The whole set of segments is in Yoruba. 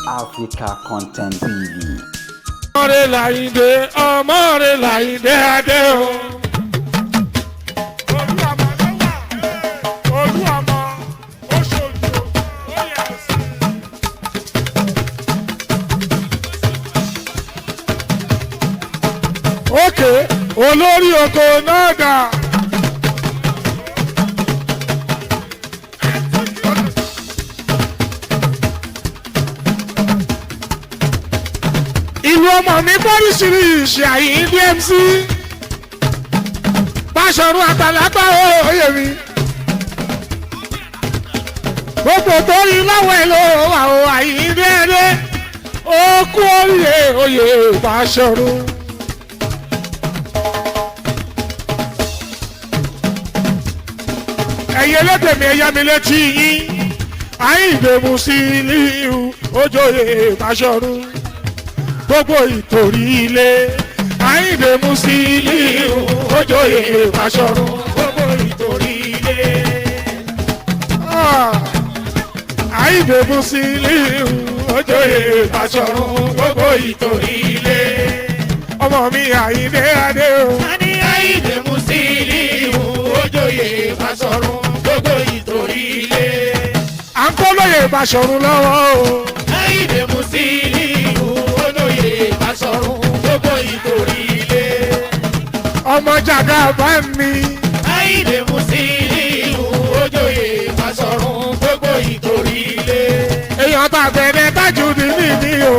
Africa Content TV. Ọmọre Làyìndé, ọmọre Làyìndé adé o. Olúọmọ ló wà, Olúọmọ ó ṣojú ó yẹ sí. Òkè olórí oko náà dà. Ìlú ọmọ mi pọ́ríṣiríṣi Àyìndé MC. Báṣọ̀run àgbàlagbà òye mi. Gbogbo torí láwọn ẹ̀ ló wà ó Àyìndé ẹ̀dẹ́. Ó kú oríire oyè Báṣọ̀run. Ẹ̀yin ẹlẹ́dẹ̀mí ẹ̀yá mi létí yín. Àyìndé Musiliu ojoyè Báṣọ̀run. Gbogbo ìtòrí ilé. Àyìndé Musiliu ojoyè Báṣọ̀run. Gbogbo ìtòrí ilé. Ah, Àyìndé Musiliu ojoyè Báṣọ̀run. Gbogbo ìtòrí ilé. Ọmọ mi Àyìndé adé o. A ní Àyìndé Musiliu ojoyè Báṣọ̀run. Gbogbo ìtòrí ilé. À ń kó lóye Báṣọ̀run lọ́wọ́ o. Àyìndé Musiliu olóyè Báṣọ̀run. Gbogbo ìtòrí ilé. Ọmọ jàgà bá mi. Àyìndé Musiliu ojoyè Báṣọ̀run. Gbogbo ìtòrí ilé. Èèyàn tàgbẹ̀dẹ tájú ní mímí o.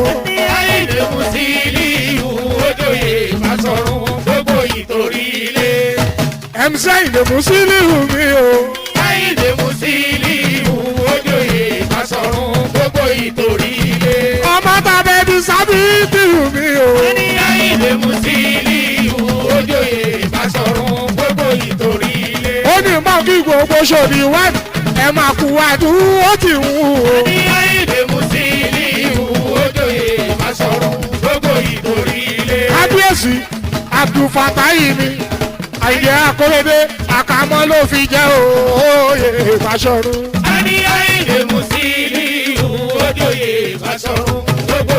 Àyìndé Musiliu ojoyè Báṣọ̀run. Gbogbo ìtòrí ilé. MC Àyìndé Musiliu mi o. Àyìndé Musiliu ojoyè Báṣọ̀run. Gbogbo ìtòrí ilé. Ọmọ tàbẹ̀dì sábìtì mi o. Àyìndé Musiliu ojoyè Báṣọ̀run. Gbogbo ìtòrí ilé. Ó ní mọ́ kí gbogbo ṣòdì wá ẹ máa kú àdúró tì ń wù o. Ní Àyìndé Musiliu ojoyè Báṣọ̀run. Gbogbo ìtòrí ilé. Kábíyèsí Abdulfatayi mi. Àyìndé Akóredé àkàmọ́ ló fi jẹ́ òye Báṣọ̀run. A ní Àyìndé Musiliu ojoyè Báṣọ̀run. Gbogbo